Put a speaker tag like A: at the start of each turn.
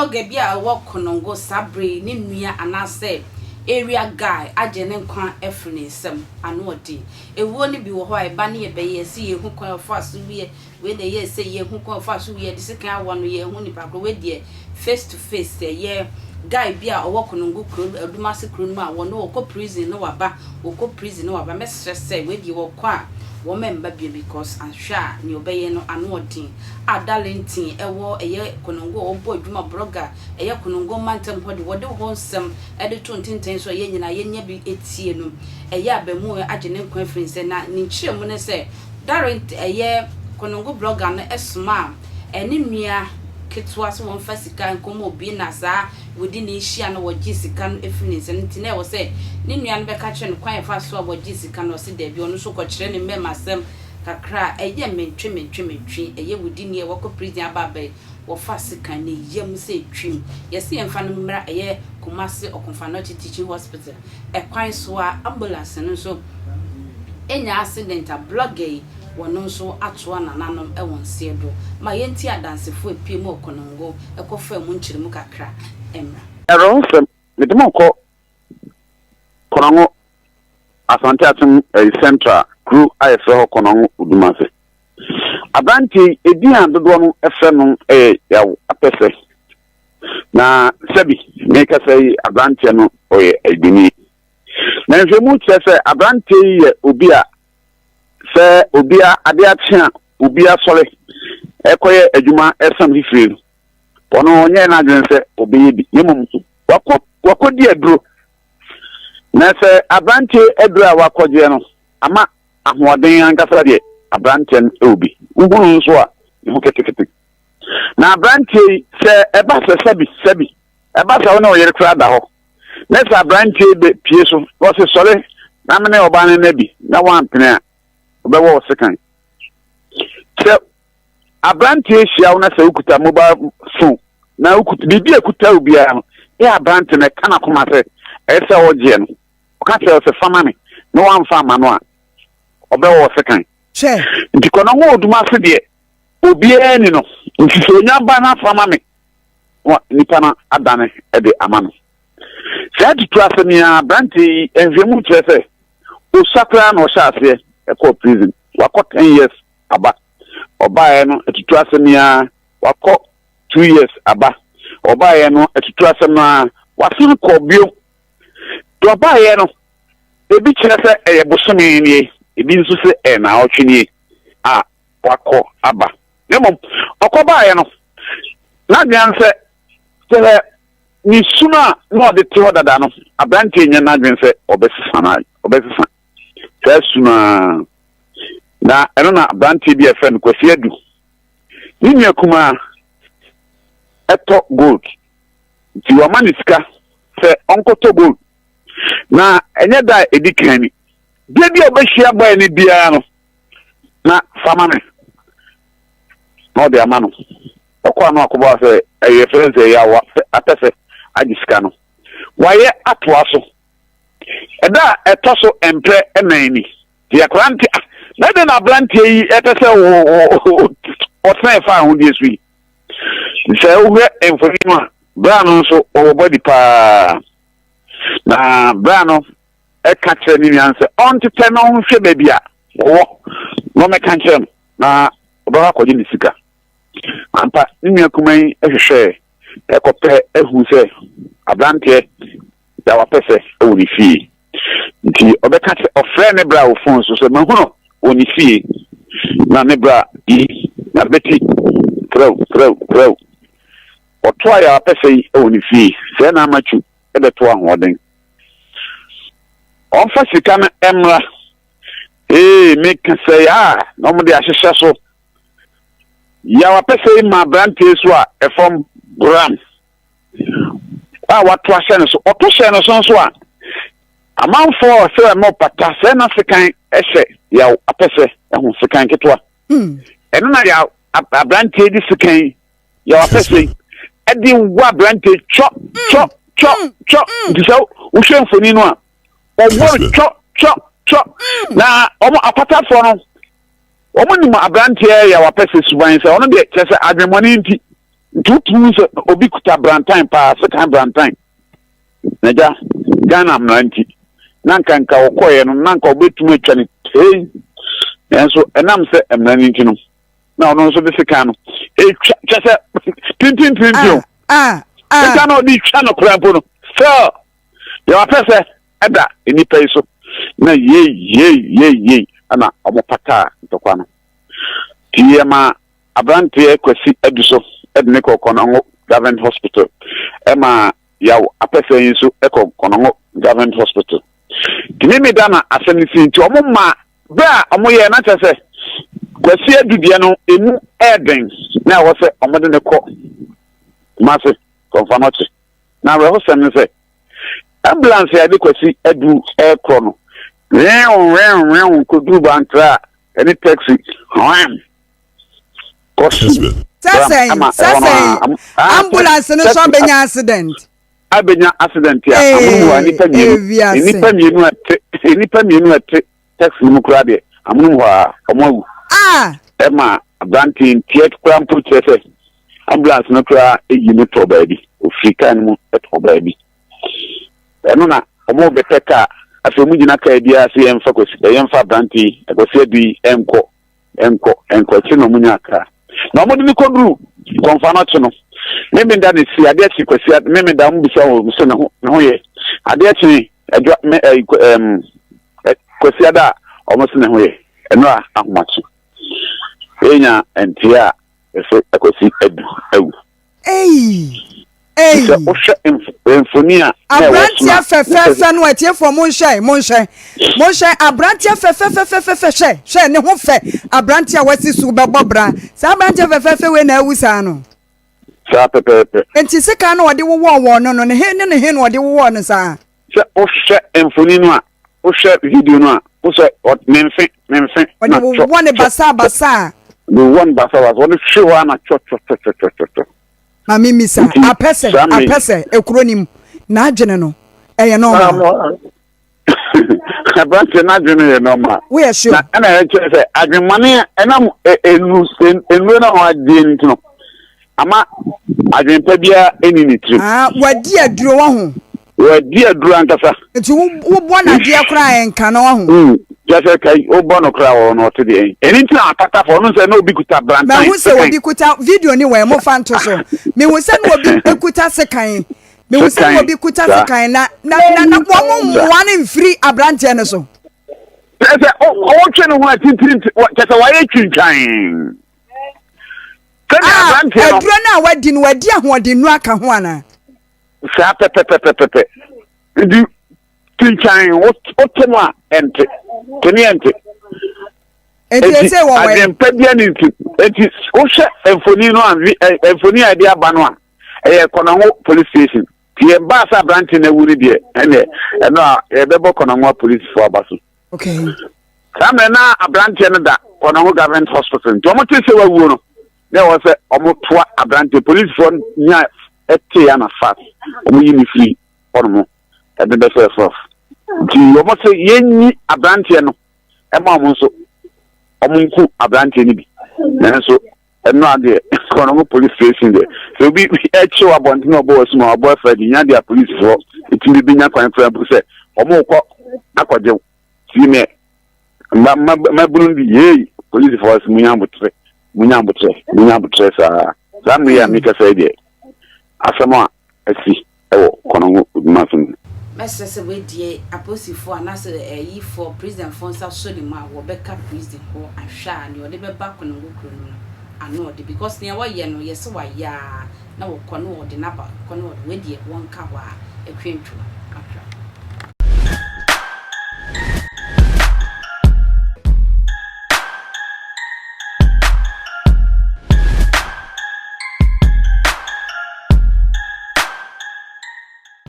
A: blogger bi a ɔwɔ Konongo saa bere yi ne nua anaasɛ area guy agye ne nkwa afiri ne nsam. Ano ɔden. Ewuo no bi wɔ hɔ a ɛba ne yɛbɛyɛ sɛ yɛhu kwan a ɔfaa so wuiɛ, wei na ɛyɛɛ sei, yɛhu kwan a ɔfaa so wuiɛ, yɛde sekan awɔ no, yɛnhu nipa korɔ. Wei deɛ face to face ɛyɛ guy bi a ɔwɔ Konongo kuro, Odumase kuro no mu a wɔno ɔkɔ prison na waba, ɔkɔ prison na waba. Mɛsrɛ sɛ wei deɛ wɔkɔ a wɔn mma bio because anhwɛ a nea ɔbɛyɛ no ano ɔden. A Darlington ɛwɔ ɛyɛ Konongo a ɔbɔ adwuma blogger ɛyɛ Konongo mantam hɔ de wɔde hɔ nsɛm ɛde to ntenten so a yɛn nyinaa yɛnya bi etie no, ɛyɛ abamu agye ne nkwa afiri nsɛ. Na ne nkyerɛmu ne sɛ Darlington ɛyɛ Konongo blogger no ɛsoma a ɛne nua ketewa sɛ wɔmfa sika nkɔmɔ obi na saa wɔdi ne nhyia no wɔgye sika no efiri ne nsam. Nti na ɛwɔ sɛ ne nua no bɛka kyerɛ no kwan yɛfa so a wɔgye sika no. Ɔsi dɛbi, ɔno nso kɔkyerɛ ne mmɛma asɛm kakra a ɛyɛ mentwe mentwe mentwe. Ɛyɛ wodi nie wɔkɔ prison aba abɛn wɔfa sika ne yam sɛ etwim. Yɛsi yɛmfa no mmra ɛyɛ Kumasi Okomfo Anokye Teaching Hospital. Ɛkwan so a ambulance no nso enya accident a blogger yi wɔno nso atoa nananom ɛwɔ nseɛ do. Ma yɛnti adansefo epie mu Ɔkonongo ɛkɔfa mu nkyerɛmu kakra mmra.
B: Ɛrɔ nsɛm mede mo kɔ Kɔnɔngo, Asante Akyem ɛyi Central kuro a yɛfrɛ hɔ Kɔnɔngo Odumase. Aberanteɛ yi edin a dodoɔ no ɛfrɛ no ɛyɛ Yaw Apɛsɛ. Na sɛbi mekasa yi, aberanteɛ no ɔyɛ adwini na nhwɛmu kyerɛ sɛ aberanteɛ yi yɛ obi a sɛ obi a ade akye a obi asɔre ɛkɔyɛ adwuma ɛsam fifire no, ɔno ɔnyɛ n'adwene sɛ ɔbɛyɛ bi, na mmom wakɔ wakɔdi aduro. Na sɛ aberanteɛ aduro a wakɔgyeɛ no ama ahoɔden ankasa deɛ, aberanteɛ no ɛwɔ bi wohunu nso a ne ho ketekete. Na aberanteɛ yi, sɛ ɛba sɛ sɛbi sɛbi ɛba sɛ wo ne ɔyere koraa da hɔ na sɛ aberanteɛ yi bɛ pie so na ɔsɛ sɔre na mene ɔbaa no na bi na wampene a, ɔbɛwɔ wo sekan. Sɛ aberanteɛ hyia wo na sɛ wokuta mobile phone na wokuta biribi a ekuta wo biara no, yɛ aberante no ɛka n'akoma sɛ ɛyɛ sɛ ɔgyeɛ no, ɔka kyerɛ wo sɛ fama me na wamfa ama no a, ɔbɛwɔ wo sekan.
C: Hwɛ.
B: Nti Kɔnɔngo Odum ase deɛ, obiara ni no nti sɛ onya ba no afa ma me na nipa no adane de ama no. Saa tutu asɛm yi a aberante yi nhwɛmu kyerɛ sɛ osua koraa na ɔhyɛ aseɛ ɛkɔɔ prison, wakɔ 10 years aba. Ɔbaeɛ no atutu asɛm yi a wakɔ 2 years aba. Ɔbaeɛ no atutu asɛm no a wasan kɔ bio. Deɛ ɔbaeɛ no, ebi kyerɛ sɛ ɛyɛ bosome nie, ebi nso sɛ ɛyɛ naawɔtwe nie a wakɔ aba. Na mmom ɔkɔ baeɛ no, n'adwene sɛ sɛ ne su no a na ɔde te hɔ dada no, aberanteɛ nyɛ n'adwene sɛ ɔbɛsesa no, ɔbɛsesa saa su no a. Na ɛno na aberanteɛ bi a ɛfrɛ no Kwasi Adu, ne nua kumaa ɛtɔ gold, nti wama ne sika sɛ ɔnkɔtɔ gold. Na ɛnyɛ da a ɛdi kan ni, bia bi a ɔbɛhyia bɔɛ no biara no na fama me na ɔde ama no. Ɔkɔ ano akɔbɔ sɛ ɛyɛ fɛn sɛ ɛyɛ awa apɛsɛ agye sika no, wayɛ atoa so. Ɛda a ɛtɔ so mprɛ ɛnan ni te akorante a na ɛde na aberanteɛ yi ɛpɛ sɛ ɔtena ɛfa ahodie so yi. Sɛ wohwɛ mfoni no a, braa no nso ɔwɔ bɔdi paa. Na braa no ɛka kyerɛ ne nua no sɛ ɔntetɛ na ɔnhwɛ baabi a wɔwɔ na ɔmɛka nkyerɛ no na ɔbɛkɔ akɔgye ne sika. Ampa, ne nua kuma yi hwehwɛ ɛkɔpɛ ehu sɛ aberanteɛ da wapɛ sɛ ɛwɔ ne fie, nti ɔbɛka kyerɛ, ɔfrɛ ne bra wɔ phone so sɛ mahu no wɔ ne fie. Na ne bra yi na bɛti trɛw trɛw trɛw ɔto a yɛ wapɛ sɛ yi ɛwɔ ne fie sɛ na amatwu ɛbɛto ahoɔden ɔmfa sika no mmra. Ee, meka sɛ a na ɔmode ahyehyɛ so yɛ wapɛ sɛ yi ma aberanteɛ so a ɛfam gram a wato ahyɛ no so. Ɔto hyɛ no so nso a, amanfoɔ sɛ ɛmɛ pata sɛ na sekan ɛhyɛ Yaw Apɛsɛ ɛho, sekan ketewa. Ɛno na Yaw aberanteɛ de sekan Yaw Apɛsɛ yi ɛde wɔ aberanteɛ twɔ twɔ twɔ twɔ. Nti sɛ wohwɛ mfoni no a, ɔwɔ no twɔ twɔ twɔ. Na wɔn apatafoɔ no, wɔn nim aberanteɛ Yaw Apɛsɛ suban sɛ ɔno deɛ kyerɛ sɛ adwemmɔne nti. Nti wotumi hu sɛ obi kuta brantan paa, sekan brantan. N'agya, Ghana mmara nti, na anka nka ɔkɔeɛ no, na anka ɔbɛtumi atwa no tei. Nanso ɛnam sɛ mmara no nti no, na ɔno nso de sekan no ɛtwa, kyɛ sɛ tintintintin o.
C: Ah, ah,
B: Sekan na ɔde twa no koraa mpo no, still, deɛ wapɛ sɛ ɛda nnipa yi so, na yei, yei, yei, yei, ɛna wɔpataa ntɔkwa no. Nti yɛma Aberanteɛ Kwasi Aduso de ne kɔ Konongo Government Hospital ɛma Yaw Apɛsɛ yi nso kɔ Konongo Government Hospital. Nti Memeda na asɛm no sii nti wɔn ma berɛ a wɔn yɛɛ na kyerɛ sɛ Kwasi Adu deɛ no emu ɛɛden na ɛwɔ sɛ wɔn de ne kɔ Kumasi Kɔmfanɔkye. Na awerɛhosɛm ne sɛ ambulance a yɛde Kwasi Adu ɛɛkorɔ no wɛɛw wɛɛw wɛɛw kɔduru Bantra a ɛne taxi hwam
C: Sɛ sɛn sɛ sɛn ambulance no nso abɛnya accident.
B: Abɛnya accident a amono mu a nipa mmienu nipa mmienu a te nipa mmienu a te taxi no mu koraa deɛ amono mu hɔ a wɔn awu. Ɛma aberante ntia koraa mpo kyerɛ sɛ ambulance no koraa eyi no tɔ baabi ofiri kaa no mu tɔ baabi ɛno na wɔn bɛpɛ kaa afei wɔn gyina kaa biara sɛ yɛnfa kwasi yɛnfa aberante yi kwasi adu yi ɛnkɔ. Nkɔ, nkɔ akyiri na wɔn nyaa kaa. Na wɔn de no kɔduru kɔnfa no akyi no, Memenda na esi, adeɛ kye Kwasi, Memenda wɔn bisa wɔn sɛ ne ho, ne ho yɛ. Adeɛ kye adwa, me, ɛyi, ɛm, Kwasi ada a wɔn se ne ho yɛ. Ɛno a ahomakye. Yɛnya nteɛ a yɛse Kwasi adu, awu.
C: Ei! Ei!
B: Sɛ wohwɛ mfoni a na ɛwɔ so
C: Aberanteɛ fɛfɛɛfɛ no atiefoɔ monhwɛ monhwɛ monhwɛ aberanteɛ fɛfɛfɛfɛfɛ hwɛ hwɛ ne ho fɛ aberanteɛ a wasi so bɛbɔ bra saa aberanteɛ fɛfɛɛfɛ wei na awu saa no.
B: Saa pɛpɛɛpɛ.
C: Nti sekan na ɔde wowɔɔ wɔn no no ne he ne ne he na ɔde wowɔɔ no saa.
B: Sɛ wohwɛ mfoni no a wohwɛ video no a wosɛ ne mfe ne mfe
C: na twɔ. Ɔde wowɔ ne basaa basaa.
B: Ɔde wowɔ ne basaa basaa ɔde hwe hɔ a na twɔ twɔ twɔ twɔ twɔ twɔ.
C: Maame mmisa, apɛ sɛ, apɛ sɛ, ekuro no mu, n'adwene no, ɛyɛ normal?
B: Aberanteɛ n'adwene no yɛ normal.
C: Woyɛ sure?
B: Na ɛna ɛkyerɛ sɛ adwemmɔne a ɛnam enu nnuro no a wɔadie no nti no, ama adwene pa biara ɛni ne tirim.
C: Ah, wadi aduro wɔ ho.
B: Wadi aduro ankasa.
C: Nti wobɔ no adeɛ koraa ɛnka no wɔ ho.
B: Mm. Kyerɛ sɛ kai wobɔ no koraa wɔ no ɔte deɛ. Ɛno nti na apatafo ɔno sɛ na obi kuta brantan.
C: Mahu sɛ obi kuta video ni wɔ mo fa nto so. Mehu sɛ na obi kuta sekan. Mehu sɛ na obi kuta sekan na na na na wɔn mmoa no mfiri aberanteɛ no so.
B: Kyerɛ sɛ ɔtwe ne ho a tintiri kyerɛ sɛ wayɛ twintwan. Sɛnea aberanteɛ no.
C: Aduro no a wadi no wadi ahoɔden nu aka ho anaa?
B: Saa pɛpɛpɛpɛpɛ. Nti Twintwan, wote no a, ɛnte. Te ne ɛnte.
C: Enti ese wɔ wɛn?
B: Adwempa bia ne nti. Enti wohwɛ mfoni no a, mfoni a yɛde aba no a, ɛyɛ Kɔnɔngo police station. Nti yɛn baa sɛ aberante no awu no deɛ, ɛnɛ ɛno a yɛbɛbɔ Kɔnɔngo apolisifoɔ aba so.
C: Okay.
B: Saa mmerɛ na aberanteɛ no da Kɔnɔngo government hospital. Nti wɔn te sɛ wawuo no, na ɛwɔ sɛ wɔn toa aberanteɛ. Polisifoɔ nya ɛte ana fast. Wɔn yi ne firi hɔnom. Ɛde bɛsɛ fɔf. Nti wɔn se yɛnyi aberanteɛ no ɛma wɔn nso wɔn nku aberanteɛ no bi. Nanso ɛno adeɛ kɔnɔmo police station deɛ sɛ obi ɛkyew abɔnten na ɔbɔ wɔ sum a ɔbɔ ɛfɛ de nya deɛ apolisifoɔ etumi bi nya kwan fura mpo sɛ wɔn rekɔ akɔgyew tie mɛ mma mma mmabunu bi yei polisifoɔ sɛ munya abotrɛ munya abotrɛ munya abotrɛ saa saa mmiri a mekasa yi deɛ asɛm a asi wɔ Konongo Odumase mu.
A: Mɛsrɛ sɛ wei deɛ apolisifoɔ anaasɛ ayifoɔ, prisonfoɔ nsa sɔ ne mu a wɔbɛka prison hɔ ahwɛ a nea ɔde bɛba Konongo kuro no mu no ano ɔde because nea wɔyɛ no yɛse wayɛ a na wɔkɔ na wɔde no aba kɔ na wɔde wei deɛ wɔnka hɔ a ɛtwe ntoma.